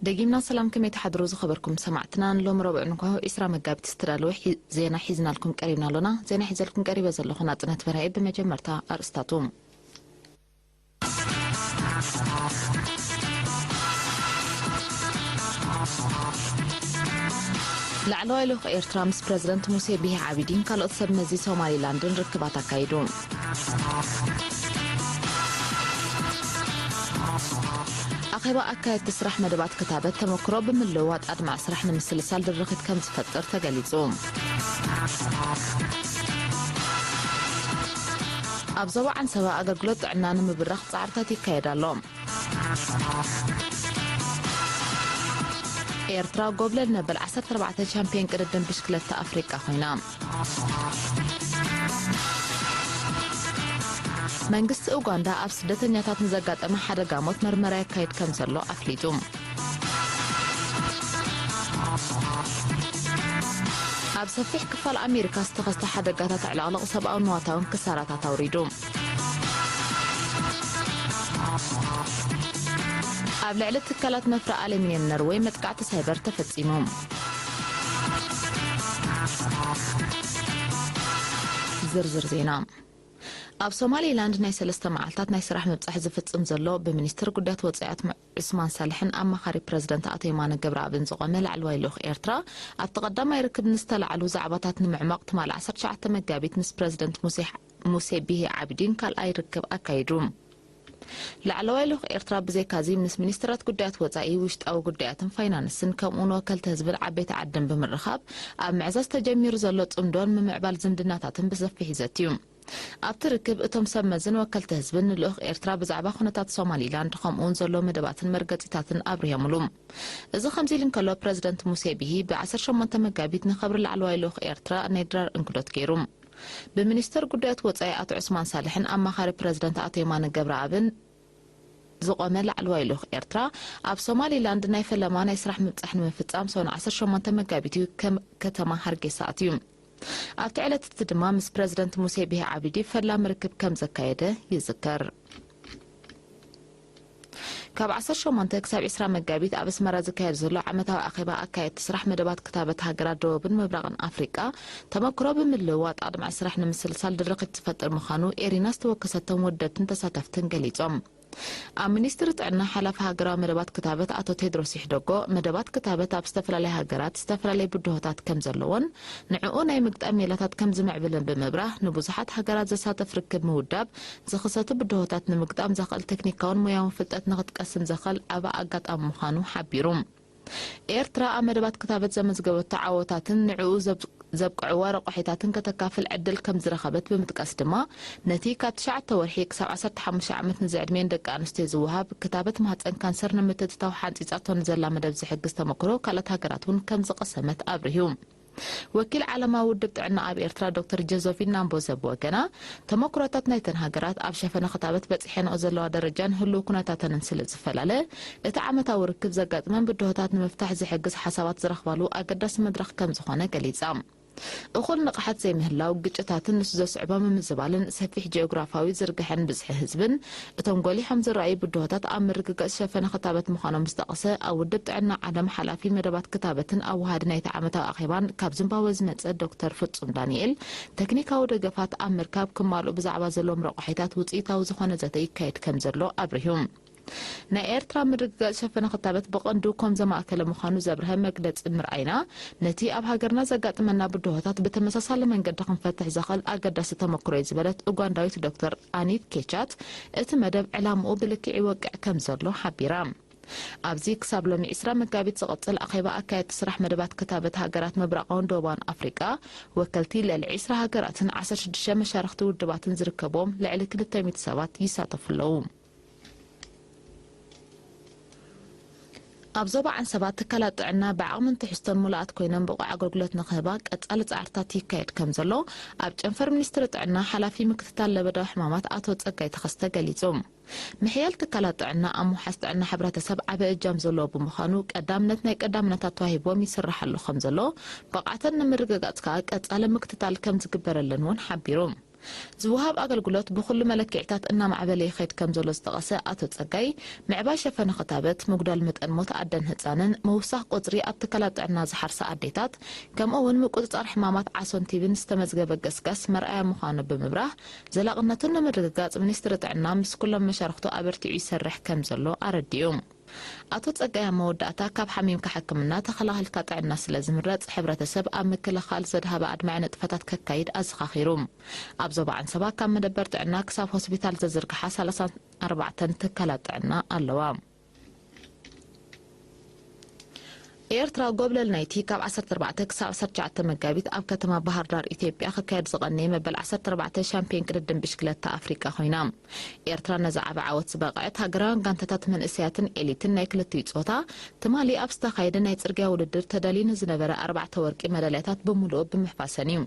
ደጊምና ሰላም፣ ከመይ ትሓድሩ ዝኸበርኩም ሰማዕትና? ንሎሚ ረቡዕ ንግሆ ዕስራ መጋቢት ዝተዳለወ ሒ-፣ ዜና ሒዝናልኩም ቀሪብና ኣሎና። ዜና ሒዘልኩም ቀሪበ ዘለኹ ናጽነት በርሀ። ብመጀመርታ ኣርእስታቱ። ላዕለዋይ ልኡኽ ኤርትራ ምስ ፕረዚደንት ሙሴ ቢሂ ዓቢዲን ካልኦት ሰብ መዚ ሶማሊላንድን ርክባት ኣካይዱ። ኣኼባ ኣካየድቲ ስራሕ መደባት ክታበት ተመክሮ ብምልውዋጥ ኣድማዕ ስራሕ ንምስልሳል ድርኺት ከም ዝፈጥር ተገሊጹ። ኣብ ዞባ ዓንሰባ ኣገልግሎት ጥዕና ንምብራኽ ጻዕርታት ይካየድ ኣሎ። ኤርትራ ጎብለል መበል ዓሰርተ ኣርባዕተ ቻምፒዮን ቅድድም ብሽክለታ ኣፍሪቃ ኮይና። መንግስቲ ኡጋንዳ ኣብ ስደተኛታት ንዘጋጠመ ሓደጋ ሞት መርመራ የካይድ ከም ዘሎ ኣፍሊጡ። ኣብ ሰፊሕ ክፋል ኣሜሪካ ዝተኸስተ ሓደጋታት ዕለቕለቕ ሰብኣውን ንዋታውን ክሳራታት ኣውሪዱ። ኣብ ልዕሊ ትካላት መፍረ ኣሉሚንየም ነርወይ መጥቃዕቲ ሳይበር ተፈጺሙ። ዝርዝር ዜና። ኣብ ሶማሊላንድ ናይ ሰለስተ መዓልታት ናይ ስራሕ ምብጻሕ ዝፍጽም ዘሎ ብሚኒስትር ጉዳያት ወጻኢ ኣቶ ዑስማን ሳልሕን ኣማኻሪ ፕረዚደንት ኣቶ የማነ ገብረኣብን ዝቖመ ላዕለዋይ ልኡኽ ኤርትራ፣ ኣብቲ ቀዳማይ ርክብ ንዝተላዕሉ ዛዕባታት ንምዕማቕ ትማሊ ዓሰርተ ትሽዓተ መጋቢት ምስ ፕረዚደንት ሙሴ፣ ሙሴ ቢሂ ዓብዲን ካልኣይ ርክብ ኣካይዱ። ላዕለዋይ ልኡኽ ኤርትራ ብዘይካዚ ምስ ሚኒስትራት ጉዳያት ወጻኢ፣ ውሽጣዊ ጉዳያትን ፋይናንስን ከምኡውን ወከልቲ ህዝብን ዓበይቲ ዓድን ብምርኻብ ኣብ ምዕዛዝ ተጀሚሩ ዘሎ ጽምዶን ምምዕባል ዝምድናታትን ብሰፊሕ ይዘትዩ። ኣብቲ ርክብ እቶም ሰብ መዝን ወከልቲ ህዝብን ንልኡኽ ኤርትራ ብዛዕባ ኩነታት ሶማሊላንድ ከምኡውን ዘሎ መደባትን መርገጺታትን ኣብሪሆምሉ። እዚ ከምዚ ኢሉ እንከሎ ፕረዚደንት ሙሴ ቢሂ ብ ዓሰርተ ሸሞንተ መጋቢት ንኽብሪ ላዕለዋይ ልኡኽ ኤርትራ ናይ ድራር እንክዶት ገይሩ። ብሚኒስተር ጉዳያት ወጻኢ ኣቶ ዑስማን ሳልሕን ኣማኻሪ ፕረዚደንት ኣቶ የማነ ገብረኣብን ዝቖመ ላዕለዋይ ልኡኽ ኤርትራ ኣብ ሶማሊላንድ ናይ ፈለማ ናይ ስራሕ ምብጻሕ ንምፍጻም ሰኑይ ዓሰርተ ሸሞንተ መጋቢት እዩ ከም ከተማ ሃርጌሳ ኣትዩ። ኣብቲ ዕለት እቲ ድማ ምስ ፕረዚደንት ሙሴ ቢሂ ዓቢዲ ፈላሚ ርክብ ከም ዘካየደ ይዝከር። ካብ ዓሰርተ ሸሞንተ ክሳብ ዕስራ መጋቢት ኣብ ኣስመራ ዝካየድ ዘሎ ዓመታዊ ኣኼባ ኣካየድቲ ስራሕ መደባት ክታበት ሃገራት ደቡብን ምብራቕን ኣፍሪቃ ተመክሮ ብምልውዋጥ ኣድማዒ ስራሕ ንምስልሳል ድርኺት ዝፈጥር ምዃኑ ኤሪና ዝተወከሰቶም ወደብትን ተሳተፍትን ገሊጾም። ኣብ ሚኒስትሪ ጥዕና ሓላፊ ሃገራዊ መደባት ክታበት ኣቶ ቴድሮስ ይሕደጎ፣ መደባት ክታበት ኣብ ዝተፈላለያ ሃገራት ዝተፈላለየ ብድሆታት ከም ዘለዎን ንዕኡ ናይ ምግጣም ሜላታት ከም ዝምዕብልን ብምብራህ፣ ንብዙሓት ሃገራት ዘሳተፍ ርክብ ምውዳብ፣ ዝኽሰቱ ብድሆታት ንምግጣም ዘኽእል ቴክኒካውን ሞያውን ፍልጠት ንኽትቀስም ዘኽእል ዓቢ ኣጋጣሚ ምዃኑ ሓቢሩ። ኤርትራ ኣብ መደባት ክታበት ዘመዝገበቶ ዓወታትን ንዕኡ ዘብ-፣ ዘብቅዕዋ ረቋሒታትን ከተካፍል ዕድል ከም ዝረኸበት ብምጥቃስ ድማ፣ ነቲ ካብ ትሽዓተ ወርሒ ክሳብ ዓሰርተ ሓሙሽተ ዓመት ንዝዕድሜን ደቂ ኣንስትዮ ዝወሃብ ክታበት ማህጸን ካንሰር ንምትእትታው ሓንጺጻቶ ንዘላ መደብ ዝሕግዝ ተመክሮ ካልኦት ሃገራት እውን ከም ዝቐሰመት ኣብሪሁ። ወኪል ዓለማዊ ውድብ ጥዕና ኣብ ኤርትራ ዶክተር ጆዞፊን ናምቦዘ ብወገና፣ ተመኩሮታት ናይተን ሃገራት ኣብ ሸፈነ ክታበት በጺሐንኦ ዘለዋ ደረጃን ህሉው ኩነታተንን ስለ ዝፈላለ፣ እቲ ዓመታዊ ርክብ ዘጋጥመን ብድሆታት ንምፍታሕ ዝሕግዝ ሓሳባት ዝረኽባሉ ኣገዳሲ መድረኽ ከም ዝኾነ ገሊጻ። እኹል ንቕሓት ዘይምህላው፣ ግጭታትን ንሱ ዘስዕቦ ምምዝባልን ሰፊሕ ጂኦግራፋዊ ዝርግሐን ብዝሒ ህዝብን፣ እቶም ጎሊሖም ዝረኣዩ ብድሆታት ኣብ ምርግጋጽ ሸፈነ ክታበት ምዃኖም ዝጠቐሰ ኣብ ውድብ ጥዕና ዓለም ሓላፊ መደባት ክታበትን ኣወሃዲ ናይቲ ዓመታዊ ኣኼባን ካብ ዚምባብወ ዝመጸ ዶክተር ፍጹም ዳንኤል፣ ቴክኒካዊ ደገፋት ኣብ ምርካብ ክማልኡ ብዛዕባ ዘለዎም ረቋሒታት ውጽኢታዊ ዝኾነ ዘተ ይካየድ ከም ዘሎ ኣብሪሁ። ናይ ኤርትራ ምርግጋጽ ሸፈነ ክታበት ብቐንዱ ኮም ዘማእከለ ምዃኑ ዘብርሀ መግለጺ ምርኣይና፣ ነቲ ኣብ ሃገርና ዘጋጥመና ብድሆታት ብተመሳሳሊ መንገዲ ክንፈትሕ ዘኽእል ኣገዳሲ ተመክሮ እዩ ዝበለት ኡጋንዳዊት ዶክተር ኣኒት ኬቻት፣ እቲ መደብ ዕላምኡ ብልክዕ ይወቅዕ ከም ዘሎ ሓቢራ። ኣብዚ ክሳብ ሎሚ ዕስራ መጋቢት ዝቐጽል ኣኼባ ኣካየድቲ ስራሕ መደባት ክታበት ሃገራት ምብራቓውን ደቡባውን ኣፍሪቃ፣ ወከልቲ ልዕሊ ዕስራ ሃገራትን ዓሰርተ ሽዱሽተ መሻርኽቲ ውድባትን ዝርከብዎም ልዕሊ ክልተ ሚእቲ ሰባት ይሳተፉ ኣለዉ። ኣብ ዞባ ዓንሰባ ትካላት ጥዕና ብዓቕምን ትሕዝቶን ሙሉኣት ኮይነን ብቑዕ ኣገልግሎት ንክህባ ቀጻሊ ጻዕርታት ይካየድ ከም ዘሎ ኣብ ጨንፈር ሚኒስትሪ ጥዕና ሓላፊ ምክትታል ለበዳዊ ሕማማት ኣቶ ጸጋይ ተኸስተ ገሊጹ። ምሕያል ትካላት ጥዕና ኣብ ምውሓስ ጥዕና ሕብረተሰብ ዓቢ እጃም ዘለዎ ብምዃኑ፣ ቀዳምነት ናይ ቀዳምነታት ተዋሂቦም ይስራሓሉ ከም ዘሎ፣ ብቕዓተን ንምርግጋጽ ከኣ ቀጻሊ ምክትታል ከም ዝግበረለን እውን ሓቢሩ። ዝወሃብ ኣገልግሎት ብኹሉ መለክዒታት እናማዕበለ ይኸይድ ከም ዘሎ ዝጠቐሰ ኣቶ ጸጋይ፣ ምዕባይ ሸፈነ ክታበት፣ ምጉዳል መጠን ሞት ኣደን ህጻንን፣ ምውሳኽ ቁጽሪ ኣብ ትካላት ጥዕና ዝሓርሳ ኣዴታት፣ ከምኡ እውን ምቁጽጻር ሕማማት ዓሶን ቲቢን ዝተመዝገበ ገስጋስ መርኣያ ምዃኑ ብምብራህ፣ ዘላቕነቱ ንምርግጋጽ ሚኒስትሪ ጥዕና ምስ ኩሎም መሻርኽቱ ኣበርቲዑ ይሰርሕ ከም ዘሎ ኣረዲኡ። ኣቶ ጸጋይ ኣብ መወዳእታ፣ ካብ ሓሚምካ ሕክምና፣ ተኸላኺልካ ጥዕና ስለ ዝምረጽ፣ ሕብረተሰብ ኣብ ምክልኻል ዘድሃበ ኣድማዒ ንጥፈታት ከካይድ ኣዘኻኺሩ። ኣብ ዞባ ዓንሰባ ካብ መደበር ጥዕና ክሳብ ሆስፒታል ዘዝርግሓ ሰላሳን ኣርባዕተን ትካላት ጥዕና ኣለዋ። ኤርትራ ጎብለል ናይቲ ካብ ዓሰርተ ኣርባዕተ ክሳብ ዓሰርተ ትሽዓተ መጋቢት ኣብ ከተማ ባህር ዳር ኢትዮጵያ ክካየድ ዝቐነየ መበል ዓሰርተ ኣርባዕተ ሻምፒዮን ቅድድም ብሽክለታ ኣፍሪቃ ኮይና። ኤርትራ ነዚ ዓቢ ዓወት ዝበቕዐት ሃገራውያን ጋንታታት መንእሰያትን ኤሊትን ናይ ክልቲኡ ጾታ ትማሊ ኣብ ዝተኻየደ ናይ ጽርግያ ውድድር ተዳልዩ ንዝነበረ ኣርባዕተ ወርቂ መዳልያታት ብምሉኡ ብምሕፋሰን እዩ።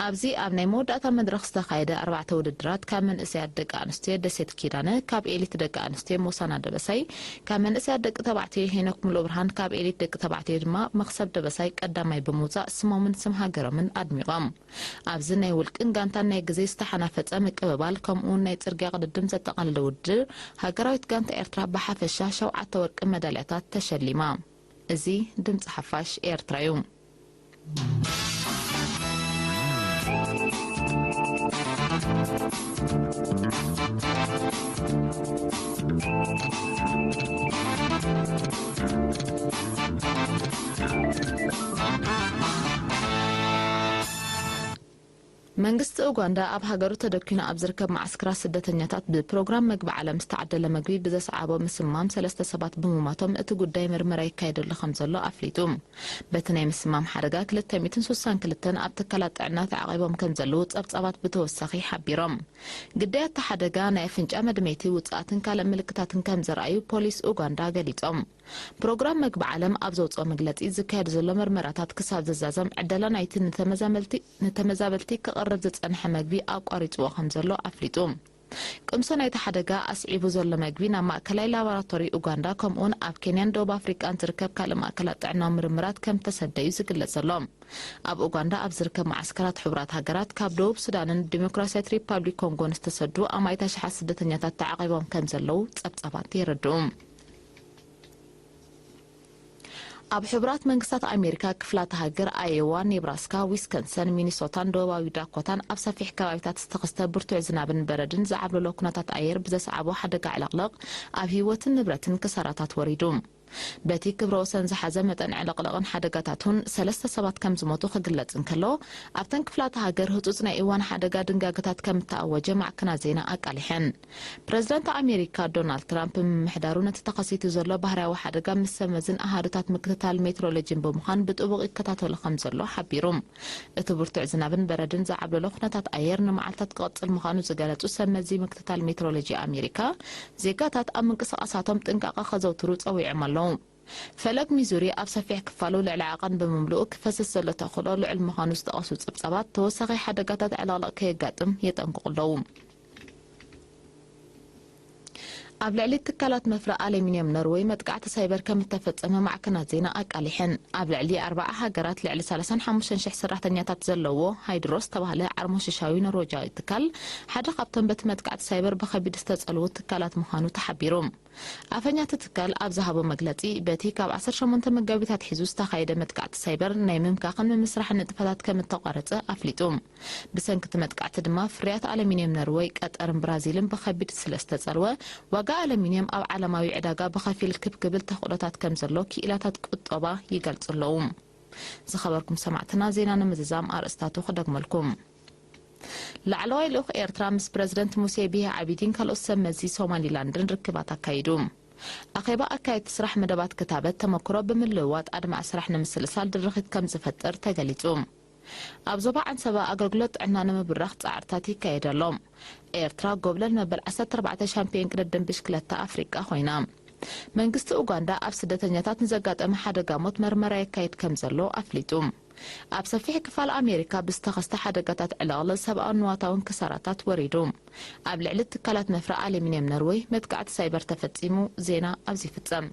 ኣብዚ ኣብ ናይ መወዳእታ መድረኽ ዝተኻየደ ኣርባዕተ ውድድራት ካብ መንእሰያት ደቂ ኣንስትዮ ደሴት ኪዳነ፣ ካብ ኤሊት ደቂ ኣንስትዮ ሞሳና ደበሳይ፣ ካብ መንእሰያት ደቂ ተባዕትዮ ሄኖክ ሙሉብርሃን፣ ካብ ኤሊት ደቂ ተባዕትዮ ድማ መኽሰብ ደበሳይ ቀዳማይ ብምውጻእ ስሞምን ስም ሃገሮምን ኣድሚቖም። ኣብዚ ናይ ውልቅን ጋንታን ናይ ግዜ ዝተሓናፈጸ ምቅብባል ከምኡውን ናይ ጽርግያ ቅድድም ዘጠቓለለ ውድድር፣ ሃገራዊት ጋንታ ኤርትራ ብሓፈሻ ሸውዓተ ወርቂ መዳልያታት ተሸሊማ። እዚ ድምጺ ሓፋሽ ኤርትራ እዩ። መንግስቲ ኡጋንዳ ኣብ ሃገሩ ተደኲኑ ኣብ ዝርከብ መዓስከራት ስደተኛታት ብፕሮግራም መግቢ ዓለም ዝተዓደለ መግቢ ብዘስዓቦ ምስማም ሰለስተ ሰባት ብምማቶም እቲ ጉዳይ ምርመራ ይካየደሉ ከም ዘሎ ኣፍሊጡ። በቲ ናይ ምስማም ሓደጋ ክልተ ሚእትን ስሳን ክልተን ኣብ ትካላት ጥዕና ተዓቒቦም ከም ዘለዉ ጸብጻባት ብተወሳኺ ሓቢሮም። ግዳያት እቲ ሓደጋ ናይ ኣፍንጫ መድመይቲ ውጽኣትን ካልእ ምልክታትን ከም ዘርኣዩ ፖሊስ ኡጋንዳ ገሊጾም። ፕሮግራም መግቢ ዓለም ኣብ ዘውጽኦ መግለጺ፣ ዝካየድ ዘሎ መርመራታት ክሳብ ዝዛዘም ዕደላ ናይቲ ንተመዛመልቲ-፣ ንተመዛበልቲ ክቐርብ ዝጸንሐ መግቢ ኣቋሪጽዎ ከም ዘሎ ኣፍሊጡ። ቅምሶ ናይቲ ሓደጋ ኣስዒቡ ዘሎ መግቢ ናብ ማእከላይ ላቦራቶሪ ኡጋንዳ ከምኡውን ኣብ ኬንያን ደቡብ ኣፍሪቃን ዝርከብ ካልእ ማእከላት ጥዕናዊ ምርምራት ከም ተሰደዩ ዝግለጽ ዘሎ። ኣብ ኡጋንዳ ኣብ ዝርከብ መዓስከራት ሕቡራት ሃገራት ካብ ደቡብ ሱዳንን ዲሞክራሲያዊት ሪፓብሊክ ኮንጎን ዝተሰዱ ኣማኢት ኣሽሓት ስደተኛታት ተዓቒቦም ከም ዘለዉ ጸብጻባት የረድኡ። ኣብ ሕቡራት መንግስታት ኣሜሪካ ክፍላተ ሃገር ኣየዋ፣ ኔብራስካ፣ ዊስከንሰን፣ ሚኒሶታን ደቡባዊ ዳኮታን ኣብ ሰፊሕ ከባቢታት ዝተኸስተ ብርቱዕ ዝናብን በረድን ዝዓብለሎ ኩነታት ኣየር ብዘስዓቦ ሓደጋ ዕለቕለቕ ኣብ ህይወትን ንብረትን ክሳራታት ወሪዱ። በቲ ክብረ ወሰን ዝሓዘ መጠን ዕለቕለቕን ሓደጋታቱን ሰለስተ ሰባት ከም ዝሞቱ ክግለጽ እንከሎ፣ ኣብተን ክፍላተ ሃገር ህጹጽ ናይ እዋን ሓደጋ ድንጋገታት ከም እተኣወጀ ማዕከናት ዜና ኣቃሊሐን። ፕረዚደንት ኣሜሪካ ዶናልድ ትራምፕ፣ ምምሕዳሩ ነቲ ተኸሲቱ ዘሎ ባህርያዊ ሓደጋ ምስ ሰብ መዝን ኣሃዱታት ምክትታል ሜትሮሎጂን ብምዃን ብጥቡቕ ይከታተሎ ከም ዘሎ ሓቢሩ። እቲ ብርቱዕ ዝናብን በረድን ዝዓብለሎ ኩነታት ኣየር ንመዓልታት ክቕጽል ምዃኑ ዝገለጹ ሰብ መዚ ምክትታል ሜትሮሎጂ ኣሜሪካ፣ ዜጋታት ኣብ ምንቅስቓሳቶም ጥንቃቐ ከዘውትሩ ጸዊዖም ኣለዉ። ፈለግ ሚዙሪ ኣብ ሰፊሕ ክፋሉ ልዕሊ ዓቐን ብምምልኡ ክፈስስ ዘሎ ተኽእሎ ልዑል ምዃኑ ዝጠቐሱ ጸብጻባት፣ ተወሳኺ ሓደጋታት ዕለቕለቕ ከየጋጥም የጠንቅቑ ኣለዉ። ኣብ ልዕሊ ትካላት መፍረ ኣሉሚንየም ኖርወይ መጥቃዕቲ ሳይበር ከም እተፈጸመ ማዕከናት ዜና ኣቃሊሐን። ኣብ ልዕሊ ኣርባዓ ሃገራት ልዕሊ ሰላሳን ሓሙሽተን ሽሕ ሰራሕተኛታት ዘለዎ ሃይድሮ ዝተባህለ ዓርሞሽሻዊ ኖርወጃዊ ትካል፣ ሓደ ካብቶም በቲ መጥቃዕቲ ሳይበር ብኸቢድ ዝተጸልዉ ትካላት ምዃኑ ተሓቢሩ። ኣፈኛ እቲ ትካል ኣብ ዝሃቦ መግለጺ፣ በቲ ካብ ዓሰርተ ሸሞንተ መጋቢት ኣትሒዙ ዝተኻየደ መጥቃዕቲ ሳይበር፣ ናይ ምምካኽን ምምስራሕን ንጥፈታት ከም እተቋረጸ ኣፍሊጡ። ብሰንኪ እቲ መጥቃዕቲ ድማ፣ ፍርያት ኣሉሚንየም ኖርወይ፣ ቀጠርን ብራዚልን ብኸቢድ ስለ ዝተጸልወ፣ ዋጋ ኣሉሚንየም ኣብ ዓለማዊ ዕዳጋ ብኸፊል ክብ ክብል ተኽእሎታት ከም ዘሎ ክኢላታት ቁጠባ ይገልጹ ኣለዉ። ዝኸበርኩም ሰማዕትና፣ ዜና ንምዝዛም ኣርእስታቱ ክደግመልኩም። ላዕለዋይ ልኡኽ ኤርትራ ምስ ፕረዚደንት ሙሴ ቢሂ ዓቢዲን ካልኦት ሰብ መዚ ሶማሊላንድን ርክባት ኣካይዱ። ኣኼባ ኣካየድቲ ስራሕ መደባት ክታበት ተመክሮ ብምልውዋጥ ኣድማዒ ስራሕ ንምስልሳል ድርኺት ከም ዝፈጥር ተገሊጹ። ኣብ ዞባ ዓንሰባ ኣገልግሎት ጥዕና ንምብራኽ ጻዕርታት ይካየድ ኣሎ። ኤርትራ ጎብለል መበል ዓሰርተ ኣርባዕተ ሻምፒዮን ቅድድም ብሽክለታ ኣፍሪቃ ኮይና። መንግስቲ ኡጋንዳ ኣብ ስደተኛታት ንዘጋጠመ ሓደጋ ሞት መርመራ የካይድ ከም ዘሎ ኣፍሊጡ። ኣብ ሰፊሕ ክፋል ኣሜሪካ ብዝተኸስተ ሓደጋታት ዕልቕልቕ ሰብኣውን ንዋታውን ክሳራታት ወሪዱ። ኣብ ልዕሊ ትካላት መፍረ ኣሉሚንየም ኖርወይ መጥቃዕቲ ሳይበር ተፈጺሙ። ዜና ኣብዚ ይፍጸም።